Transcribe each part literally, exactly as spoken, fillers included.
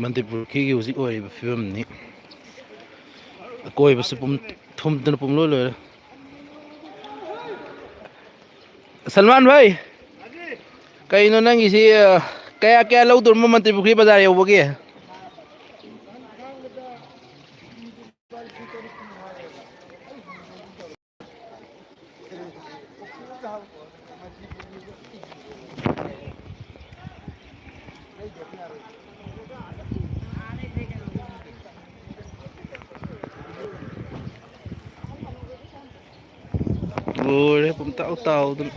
ꯃꯅꯤꯄꯨꯔꯒꯤ ꯍꯧꯖꯤꯛ ꯑꯣꯏꯔꯤꯕ ꯐꯤꯕꯝꯅꯤ꯫ ꯑꯀꯣꯏꯕꯁꯨ ꯄꯨꯝ-, ꯊꯨꯝꯗꯅ ꯄꯨꯝꯂꯣꯏ ꯂꯣꯏꯔꯦ꯫ ꯁꯜꯃꯥꯟ ꯚꯥꯏ, ꯀꯩꯅꯣ ꯅꯪꯒꯤꯁꯤ, ꯑ, ꯀꯌꯥ ꯀꯌꯥ ꯂꯧꯗꯣꯔꯃꯣ ꯃꯟꯇ꯭ꯔꯤ ꯄꯨꯈ꯭ꯔꯤ ꯕꯖꯥꯔ ꯌꯧꯕꯒꯤ? ꯂꯣꯏꯔꯦ ꯄꯨꯝꯇꯥꯎ ꯇꯥꯎꯗꯅ꯫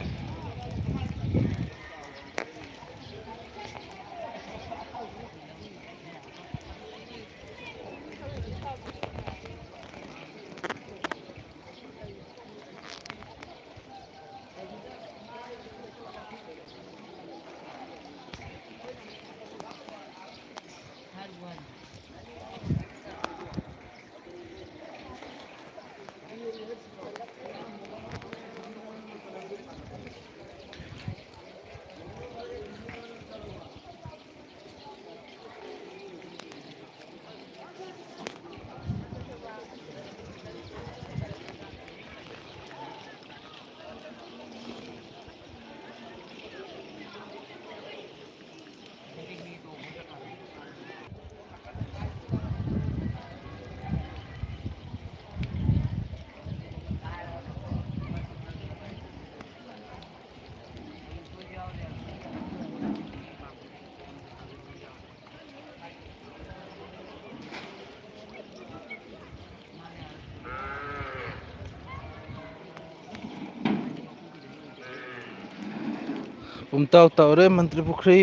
ꯄꯨꯝꯇꯥꯎ ꯇꯥꯎꯔꯦ ꯃꯟꯇ꯭ꯔꯤ ꯄꯨꯈ꯭ꯔꯤ꯫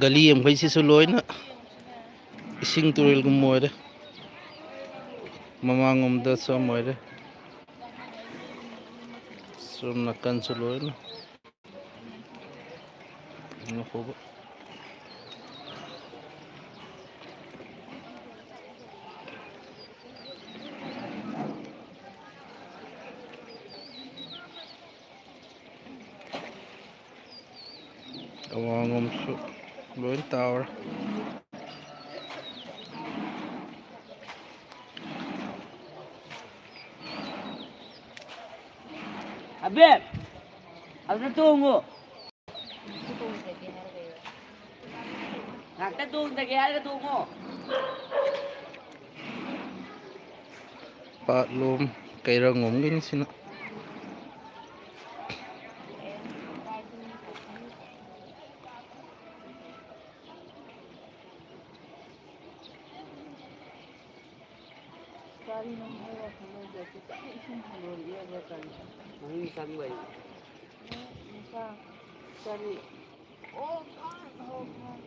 ꯒꯂꯤ ꯃꯈꯩꯁꯤꯁꯨ ꯂꯣꯏꯅ ꯏꯁꯤꯡ ꯇꯨꯔꯦꯜꯒꯨꯝꯕ ꯑꯣꯏꯔꯦ꯫ ꯃꯃꯥꯡꯂꯣꯝꯗꯁꯨ ꯑꯃ ꯑꯣꯏꯔꯦ꯫ ꯁꯣꯝ ꯅꯥꯀꯟꯁꯨ ꯂꯣꯏꯅ꯫ ꯑꯋꯥꯡꯂꯣꯝꯁꯨ ꯂꯣꯏ ꯇꯥꯎꯔꯦ꯫ ꯑꯕꯦ, ꯑꯗꯨꯗ ꯇꯣꯡꯉꯨ꯫ ꯉꯥꯛꯇ ꯇꯣꯡꯗꯒꯦ ꯍꯥꯏꯔꯒ ꯇꯣꯡꯉꯣ꯫ ꯄꯥꯠꯂꯣꯝ ꯀꯩꯔꯪꯂꯣꯝꯒꯤꯅꯤ ꯁꯤꯅ꯫ ꯒꯥꯔꯤ ꯅꯝꯕ ꯋꯥꯈꯜ ꯂꯩꯇꯦ꯫ ꯈꯤꯇꯪ ꯏꯁꯤꯡ ꯍꯥꯡꯗꯣꯔꯛꯑꯦ ꯒꯥꯔꯤ꯫ ꯃꯅꯨꯡ ꯆꯪꯕꯩ꯫ ꯅꯨꯄꯥ ꯒꯥꯔꯤ꯫ ꯑꯣ, ꯈꯥꯡ-, ꯑꯣ, ꯈꯥꯡ-,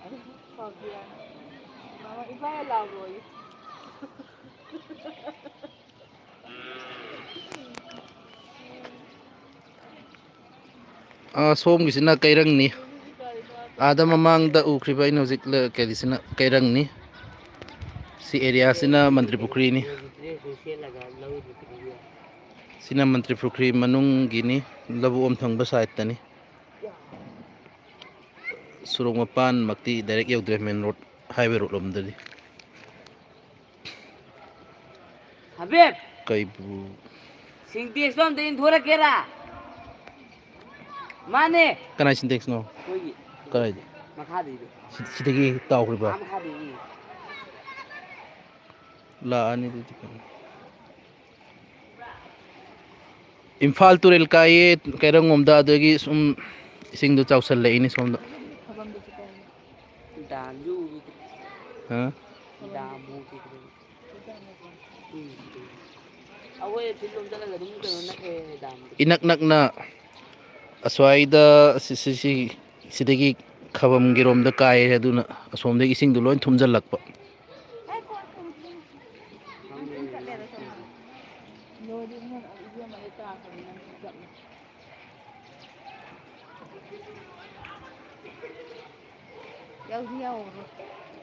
ꯑꯗꯨ ꯐꯕꯤꯌꯥ꯫ ꯃꯥꯃ ꯏꯕꯥ ꯂꯥꯎꯔꯣꯏ꯫ ꯑꯥ, ꯁꯣꯝꯒꯤꯁꯤꯅ ꯀꯩꯔꯪꯅꯤ꯫ ꯑꯥꯗ ꯃꯃꯥꯡꯗ ꯎꯈ꯭ꯔꯤꯕ ꯑꯩꯅ ꯍꯧꯖꯤꯛ ꯂ-, ꯀꯔꯤꯁꯤꯅ ꯀꯩꯔꯪꯅꯤ꯫ ꯁꯤ ꯑꯦꯔꯤꯌꯥꯁꯤꯅ ꯃꯟꯇ꯭ꯔꯤ ꯄꯨꯈ꯭ꯔꯤꯅꯤ꯫ ꯁꯤꯅ ꯃꯟꯇ꯭ꯔꯤ ꯄꯨꯈ꯭ꯔꯤ ꯃꯅꯨꯡꯒꯤꯅꯤ, ꯂꯧꯕꯨꯛ ꯑꯣꯝ ꯊꯪꯕ ꯁꯥꯏꯠꯇꯅꯤ꯫ ꯁꯣꯔꯣꯛ ꯃꯄꯥꯟꯃꯛꯇꯤ ꯗꯥꯏꯔꯦꯛ ꯌꯧꯗ꯭ꯔꯦ, ꯃꯦꯟ ꯔꯣꯗ, ꯍꯥꯏꯋꯦ ꯔꯣꯗ ꯂꯣꯝꯗꯗꯤ꯫ ꯍꯕꯤꯕ! ꯀꯩꯕꯨ? ꯁꯤꯟꯇꯦꯛꯁꯇꯣ ꯑꯝꯇ ꯏꯟꯊꯣꯔꯛꯀꯦꯔꯥ? ꯃꯥꯅꯦ꯫ ꯀꯅꯥꯏ ꯁꯤꯟꯇꯦꯛꯁꯅꯣ? ꯑꯩꯈꯣꯏꯒꯤ꯫ ꯀꯗꯥꯏꯗ? ꯃꯈꯥꯗꯩꯗꯣ꯫ ꯁꯤ-, ꯁꯤꯗꯒꯤ ꯇꯥꯎꯈ꯭ꯔꯤꯕ? ꯑꯥ, ꯃꯈꯥꯗꯒꯤ꯫ ꯂꯥꯛꯑꯅꯤ ꯑꯗꯨꯗꯤ ꯀꯩꯅꯣ꯫ ꯏꯝꯐꯥꯜ ꯇꯨꯔꯦꯜ ꯀꯥꯏꯌꯦ ꯀꯩꯔꯪꯂꯣꯝꯗ, ꯑꯗꯨꯗꯒꯤ ꯁꯨꯝ ꯏꯁꯤꯡꯗꯣ ꯆꯥꯎꯁꯜꯂꯛꯏꯅꯦ ꯁꯣꯝꯗ꯫ ꯗꯥꯝꯁꯨ ꯎꯈꯤꯗ꯭ꯔꯦ꯫ ꯍꯥ? ꯗꯥꯝ ꯎꯈꯤꯗ꯭ꯔꯦ꯫ ꯎꯝ꯫ ꯑꯩꯈꯣꯏ ꯐꯤꯜ ꯂꯣꯝ ꯆꯠꯂꯒ ꯑꯗꯨꯝ ꯀꯩꯅꯣ ꯅꯛꯑꯦ ꯗꯥꯝꯗꯣ꯫ ꯏꯅꯛ ꯅꯛꯅ ꯑꯁ꯭ꯋꯥꯏꯗ ꯁꯤ, ꯁꯤ, ꯁꯤ, ꯁꯤꯗꯒꯤ ꯈꯕꯝꯒꯤꯔꯣꯝꯗ ꯀꯥꯏꯔꯦ, ꯑꯗꯨꯅ ꯑꯁꯣꯝꯗꯒꯤ ꯏꯁꯤꯡꯗꯣ ꯂꯣꯏ ꯊꯨꯝꯖꯤꯜꯂꯛꯄ꯫ ꯌꯧꯗꯤ ꯌꯧꯔꯔꯣꯏ꯫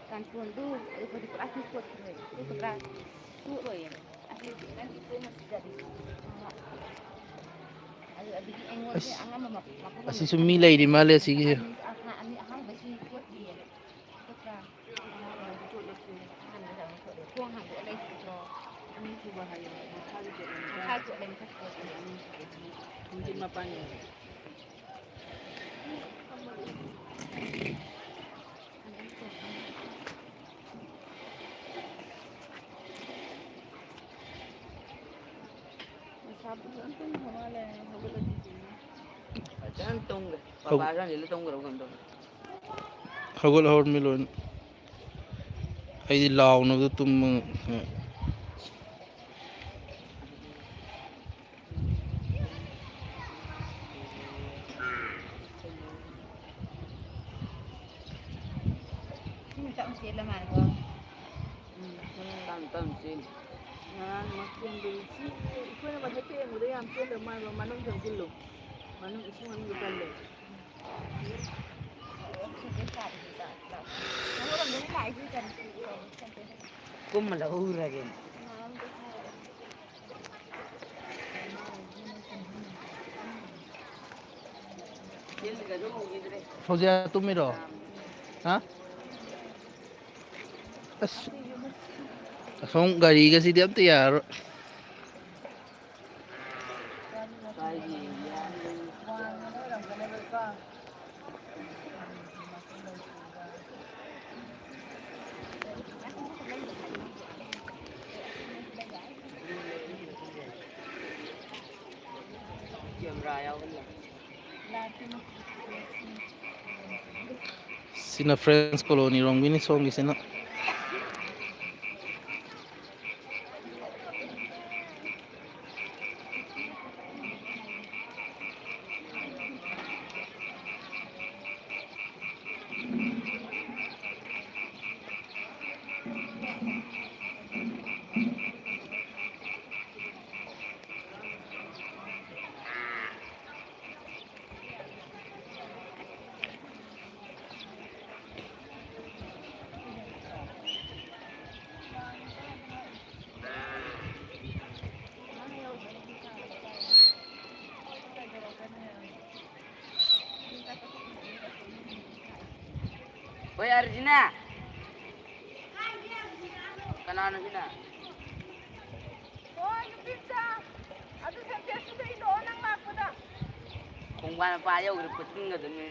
ꯀꯥꯟꯇꯣꯟꯗꯨ ꯑꯩꯈꯣꯏꯗꯤ ꯄꯨꯔꯥ ꯁꯤ ꯆꯣꯠꯈ꯭ꯔꯦ꯫ ꯑꯗꯨ ꯄꯨꯔꯥ ꯆꯣꯠꯂꯣꯏꯌꯦ꯫ ꯑꯁꯤꯗꯤ ꯅꯪꯒꯤ ꯏꯄꯣꯝ ꯑꯁꯤꯗꯗꯤ꯫ ꯑꯗꯨ ꯑꯁ, ꯑꯁꯤꯁꯨ ꯃꯤ ꯂꯩꯔꯤ ꯃꯥꯜꯂꯦ ꯑꯁꯤꯒꯤꯁꯦ꯫ ꯍꯧꯒꯠꯍꯧꯔꯃꯤ ꯂꯣꯏꯅ꯫ ꯑꯩꯗꯤ ꯂꯥꯎꯅꯕꯗ ꯇꯨꯝꯕ ꯉꯝꯃꯦ꯫ ꯎꯝ, ꯇꯞ ꯇꯞ ꯆꯦꯜꯂꯤ꯫ ꯉꯔꯥꯡ ꯃꯥ ꯆꯦꯟꯕꯗꯨ ꯁꯤ ꯑꯩꯈꯣꯏꯅ ꯃꯊꯛꯇ ꯌꯦꯡꯕꯗ ꯌꯥꯝ ꯆꯦꯟꯗꯕ ꯃꯥꯟꯕ, ꯃꯅꯨꯡ ꯆꯪꯁꯤꯜꯂꯨ꯫ ꯃꯅꯨꯡ, ꯏꯁꯤꯡ ꯃꯅꯨꯡꯗ ꯀꯜꯂꯦ꯫ ꯀꯨꯝꯃ ꯂꯧꯔꯒꯦ꯫ ꯐꯣꯖꯤꯌꯥ ꯇꯨꯝꯃꯤꯔꯣ? ꯍꯥ? ꯑꯁ, ꯑꯁꯣꯝ ꯒꯥꯔꯤꯒꯁꯤꯗꯤ ꯑꯝꯇ ꯌꯥꯔꯔꯣꯏ꯫ ꯁꯤꯅ French colony ꯔꯣꯝꯒꯤꯅꯤ, ꯁꯣꯝꯒꯤꯁꯤꯅ꯫ ꯍꯣꯏ, ꯑꯔꯖꯤꯅꯥ꯫ ꯀꯅꯥꯅꯣ ꯁꯤꯅ? ꯍꯣꯏ, ꯅꯨꯄꯤ ꯃꯆꯥ꯫ ꯑꯗꯨ ꯁꯦꯟꯇꯦꯛꯁꯇꯨꯗ ꯏꯜꯂꯛꯑꯣ, ꯅꯪ ꯂꯥꯛꯄꯗ꯫ ꯈꯣꯡꯕꯥꯟ ꯃꯄꯥ ꯌꯧꯈ꯭ꯔꯦ, ꯄꯨꯠꯁꯤꯟꯒꯗꯕꯅꯤ꯫